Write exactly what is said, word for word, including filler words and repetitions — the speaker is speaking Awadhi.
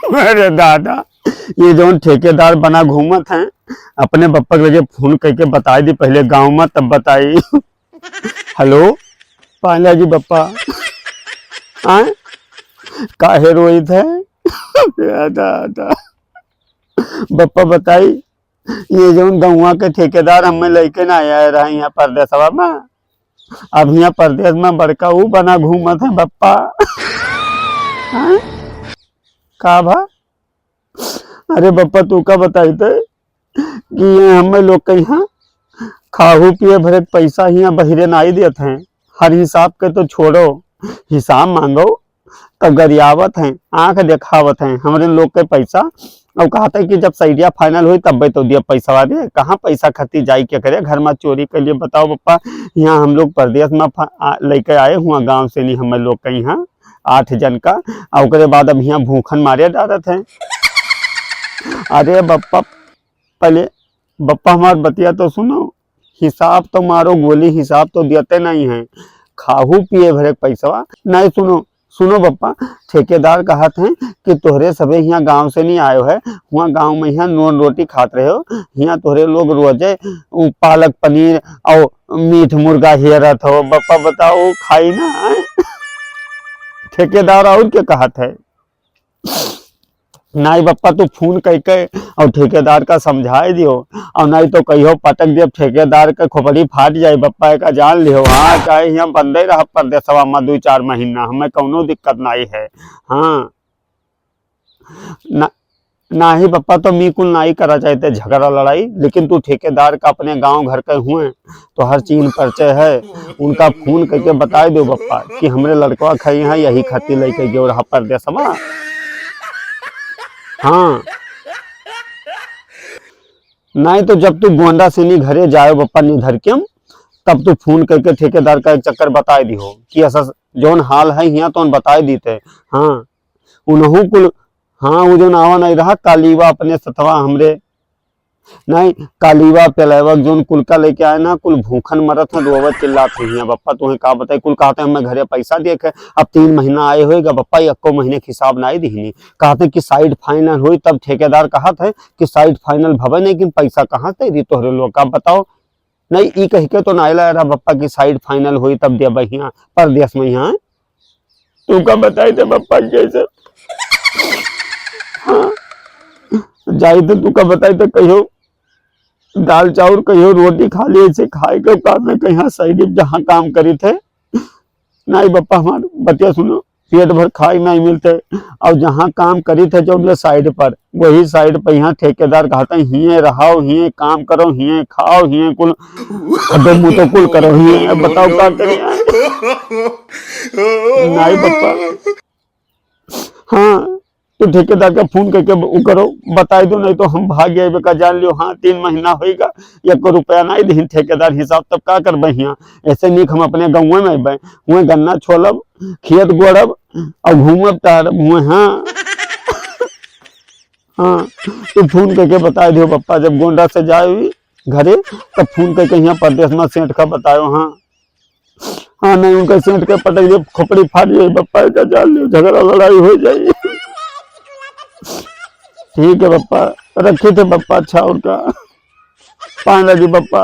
अरे दादा, ये जौन ठेकेदार बना घूमत हैं, अपने बप्पा के लगे फोन करके बताई दी पहले गाँव में, तब बताई। हेलो, पांडा जी बप्पा, आए, काहे रोइत है? ए दादा, बप्पा बताई, ये जौन गौवा के ठेकेदार हमें लइके ना आए रहे यहाँ परदेसवा में, अब यहाँ परदेस में बड़का ऊ बना घूमत है बप्पा। हैं? का भा? अरे बप्पा, तू का बताई थे कि ये हमें लोग के यहाँ खाहू पिए भरे के पैसा हियाँ बहिरे नाई देत हैं। हर हिसाब के तो छोड़ो, हिसाब मांगो तब गरियावत हैं, आँख देखावत हैं हमरे लोग के पैसा। और कहते हैं कि जब सैडिया फाइनल हुई तब तो दिया पैसा। अरे कहाँ पैसा खती जाई के करे घर में चोरी के लिए? बताओ बप्पा, यहाँ हम लोग परदेस में फा-, आ, लेके आए हुआ गाँव से नहीं हमें लोग के यहाँ आठ जन का, आ ओकरे बाद अब यहाँ भूखन मारे डारत हैं। अरे बप्पा, पहले बप्पा हमार बतिया तो सुनो, हिसाब तो मारो गोली, हिसाब तो देते नहीं हैं, खाहू पिए भरे के पैसवा नहीं। सुनो, सुनो बप्पा, ठेकेदार कहत हैं कि तोहरे सभे हियाँ गाँव से नहीं आयो है, हुआँ गाँव में हियाँ नून रोटी खात रहे हो, हियाँ तोहरे लोग रोजे उ पालक पनीर और मीट मुर्गा हेरत हो। बप्पा बताओ, खाई ना, आय? ठेकेदार और के कहत है? नाई बप्पा, तू फोन कइके और ठेकेदार का समझाए दियो, और नाई तो कहियो पटक दियो, ठेकेदार के खोपड़ी फाट जाए। बप्पा, एका जान लियो, हाँ, चाहे हियाँ बंदे रह परदेसवा में दुई चार महीना, हमें कौनो दिक्कत नाई है। हाँ, ना, नाही बप्पा, तो मी कुल नाई करा चाहते झगड़ा लड़ाई, लेकिन तू ठेकेदार का अपने गांव घर के हुए, तो हर चीन परिचय है, उनका फोन करके बताए दो बप्पा कि हमरे लड़कवा खाई है, यही खातिर लेके गयो रहा परदेसवा। हाँ, नहीं तो जब तू गोंडा से नी घरे जाए बप्पा निधर के, तब तू फोन करके ठेकेदार का एक चक्कर बताए दिहो कि ऐसा जौन हाल है हियाँ तो बताए दीते। हाँ, उनहू कुल, हाँ, वो जौन आवा नहीं रहा कालीवा अपने सथवा हमरे, नहीं, कालीवा पेलैवा जौन कुल का लेके आए ना, कुल भूखन मरत हैं, रोवत चिल्लात हैं हियाँ। बप्पा तुम्हें का बताई, कुल कहते हैं हमें घरे पैसा दिए के, अब तीन महीना आए होएगा बप्पा, एको महीने के हिसाब नहीं दिहनी। कहते कि साइड फाइनल हुई तब ठेकेदार कहत है कि साइड फाइनल भवे नहीं, लेकिन पैसा कहाँ से दी तोहरे लोग का बताओ। नहीं, ई कह के तो नाई लाया रहा बप्पा कि साइड फाइनल हुई तब देबे हियाँ परदेस में हियाँ। तू का बताई थे बप्पा कैसे? हाँ, जाई थे तू का बताई थे कहियो दाल चाउर कहियो रोटी खा लिए से खाए के काम में कहीं साइड जहाँ काम करी थे। नहीं बप्पा हमार बतिया सुनो, पेट भर खाए नहीं मिलते। और जहाँ काम करी थे जौन साइड पर, वही साइड पर यहाँ ठेकेदार कहते हैं, "हिये रहो, हिये काम करो, हिये खाओ, हिये कुल खड्डो मुतो कुल करो, हिये।" अब बताओ का करें? नहीं बप्पा, हाँ, तो ठेकेदार का फोन करके उ करो, बताई दो, नहीं तो हम भाग जाए का जान लियो। हाँ, तीन महीना होइगा, एको रुपया नहीं दिहिन ठेकेदार हिसाब, तब का करबे हियाँ? ऐसे नीक हम अपने गाँव में अइबे, हुए गन्ना छोलब, खेत गोड़ब और घूमब टहरब हुए। हाँ, हाँ, तो फोन करके बताई दियो बप्पा, जब गोंडा से जाए हुई घरे, तब फोन करके यहाँ परदेस में सेठ का बतायो। हाँ, हाँ, नहीं, उनका सेठ के पटक दे, खोपड़ी फाट जाई, बप्पा का जान ले, झगड़ा लड़ाई हो जाई। ठीक है बप्पा, रखी थे बप्पा, अच्छा और का, पाँव लगी बप्पा।